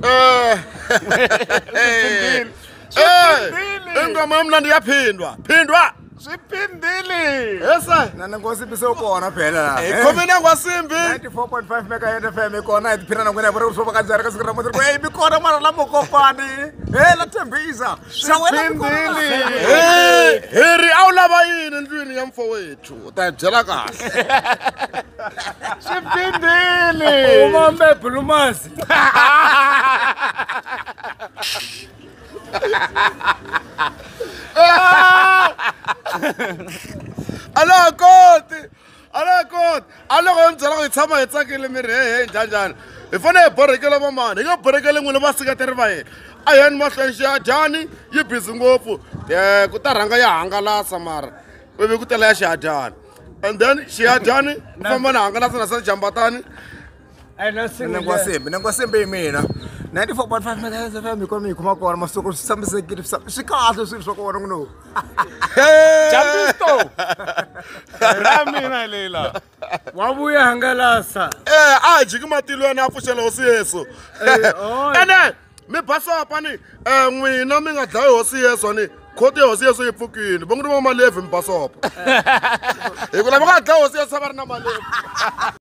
Eh. Eh. Ingoma yomnandi yaphindwa. Phindwa. Swi phindile. Esa. Na na Nkosimbi se u kona phela la. Hi khomile Nkosimbi. 94.5 Mega FM hi kona hi tiphina na n'wina hi vona ku swi famba kanjhani ka siku ra namuntlha. Ku hey mi kona mara la Mokopane. Hey la Tembisa. Swi phindile. Hey, hi ri a wu lava yini ndlwini ya mfowethu? U ta hi byela kahle. Swi phindile. Uma mbe Blumasi. A na ha koti. A na ha koti. A loko yo mi byela ku hi tshama hi tsakile mi ri he he njhani njhani. Hi fanele hi borhekela vamani. Hi nge borhekeli n'wina vaseketeri va hina. A hi yeni mahlweni xihadyani yi busy ngopfu. Eh ku ta rhanga ya hangalasa mara ivi ku tela ya xihadyani. And then xihadyani ku famba na hangalasa na sa jambatani. Na Na Nkosimbi, na Nkosimbi hi mina. 94.5 Mega FM hi kona mi hi khoma kona masiku swi tshamisekile swi kahle swilo swa kona n'wina. Jambisto. Ra mina hi leyi la. Wa vuya hangalasa. Eh a hi jiki matilweni a pfuxela hosi Yesu. Ene mi basopa ni eh n'wina mi nga dlayi hosi Yesu ni khoti ya hosi Yesu yi pfukile. Va ngo ri va Malevhi mi basopa. Hi ku lava nga dlaya hosi Yesu va ri na Malevhi.